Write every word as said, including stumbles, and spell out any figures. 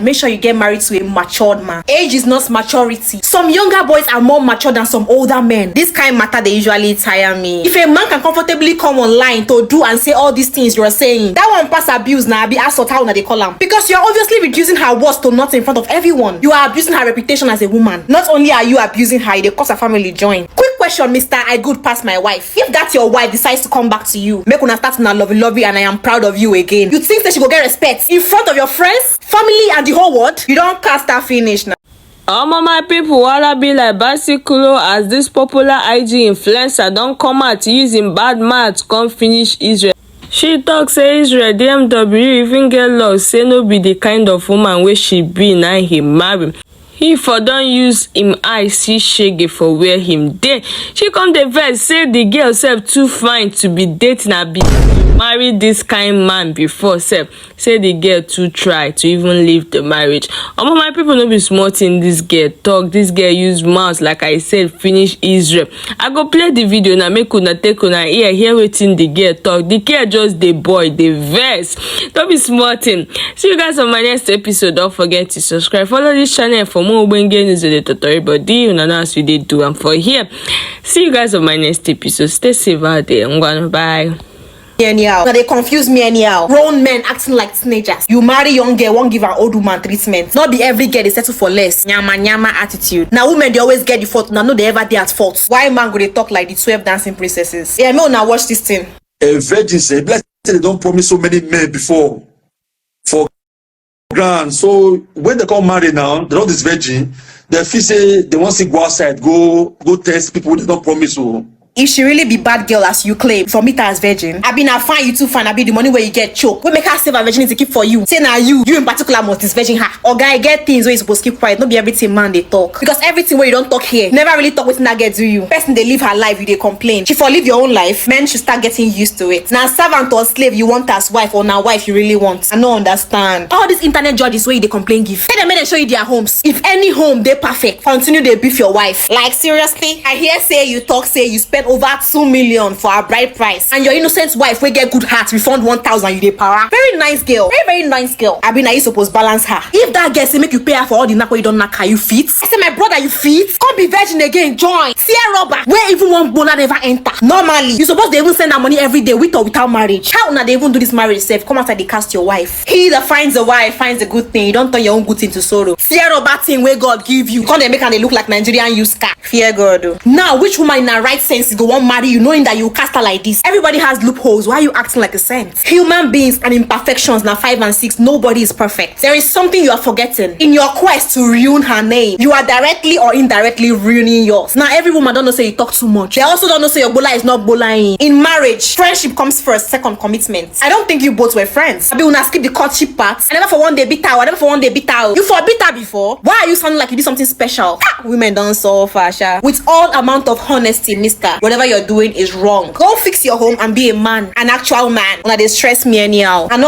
Make sure you get married to a matured man. Age is not maturity. Some younger boys are more mature than some older men. This kind matter dey usually tire me. If a man can comfortably come online to do and say all these things you're saying, that one pass abuse na, abi assault, how una dey call am? Because you're obviously reducing her worth to nothing in front of everyone. You are abusing her reputation as a woman. Not only are you abusing her, e dey cause her family join. Quick question, Mister I good pass my wife. If that your wife decides to come back to you, make una start una lovey lovey and I am proud of you again, you think say she go get respect in front of your friends, family and the whole world? You don cast her finish now. Omo, my people, wahala be like bicycle o, as this popular I G influencer don come out use him bad mouth come finish Israel. She talk say Israel D M W even get luck say no be the kind of woman wey she be na him marry. He for don use him eye see shege for where him dey. She come dey vex say the girl sef too fine to be dating, abi marry this kind man before sef. Say the girl too try to even leave the marriage. Omo, my people, no be small thing this girl talk. This girl use mouth, like I said, finish Israel. I go play the video now, make una take una ear hear wetin the girl talk. The girl just dey boil, dey vex. No be small thing. See you guys on my next episode. Don't forget to subscribe, follow this channel for more ogbonge news wey dey totori body. Una know as we dey do am for here. See you guys on my next episode. Stay safe out there. Ngwanu, bye. Anyhow. Now they confuse me anyhow. Grown men acting like teenagers. You marry young girl, won't give an old woman treatment. Not be every girl they settle for less. Nyama nyama attitude. Now women they always get the fault. Now no they ever dey at fault. Why man go they talk like the twelve dancing princesses? Yeah, me now watch this thing. A virgin say, bless, they don't promise so many men before for ground. So when they come marry now, they not this virgin. They feel say they want to go outside, go go test people wey they don't promise. So if she really be bad girl as you claim, for meet her as virgin, I been a fine, you too fine. I be the money where you get choke. We make her save her virginity keep for you. Say now you, you in particular must disvirgin her. Or guy get things where you supposed to keep quiet. Not be everything man they talk, because everything where you don't talk here never really talk wetin that girl do you. Person they live her life, you they complain. She for live your own life. Men should start getting used to it. Now servant or slave you want as wife, or now wife you really want? I no understand. All these internet judges where you they complain give. Tell them make they show you their homes. If any home they perfect, continue they beef your wife. Like seriously, I hear say you talk say you spend over two million for her bride price, and your innocent wife wey get good heart refund one thousand. You dey para. Very nice girl, very very nice girl. Abi na you suppose balance her. If that girl say make you pay her for all the knack wey you don knack her, you fit? I say my brother, you fit? Come be virgin again, join tear rubber wey even one bola never enter. Normally you suppose dey even send her money every day, with or without marriage. How una dey even do this marriage sef? Come outside dey cast your wife. He that finds a wife finds a good thing. You don turn your own good thing to sorrow. Tear rubber thing wey God give you, come dey make am dey look like Nigerian used car. Fear God o. Now which woman in her right senses go wan marry you knowing that you cast her like this? Everybody has loopholes. Why are you acting like a saint? Human beings and imperfections na five and six. Nobody is perfect. There is something you are forgetting. In your quest to ruin her name, you are directly or indirectly ruining yours. Now every woman don't know say you talk too much. They also don't know say your bola is not bolaing. In marriage, friendship comes first, second commitment. I don't think you both were friends. Abi una skip the courtship part? I never for one day beat her. I never for one day beat her. You for beat her before? Why are you sounding like you did something special? Ah, women don't suffer, sha. With all amount of honesty, mister, whatever you're doing is wrong. Go fix your home and be a man, an actual man. Una dey stress me anyhow. I no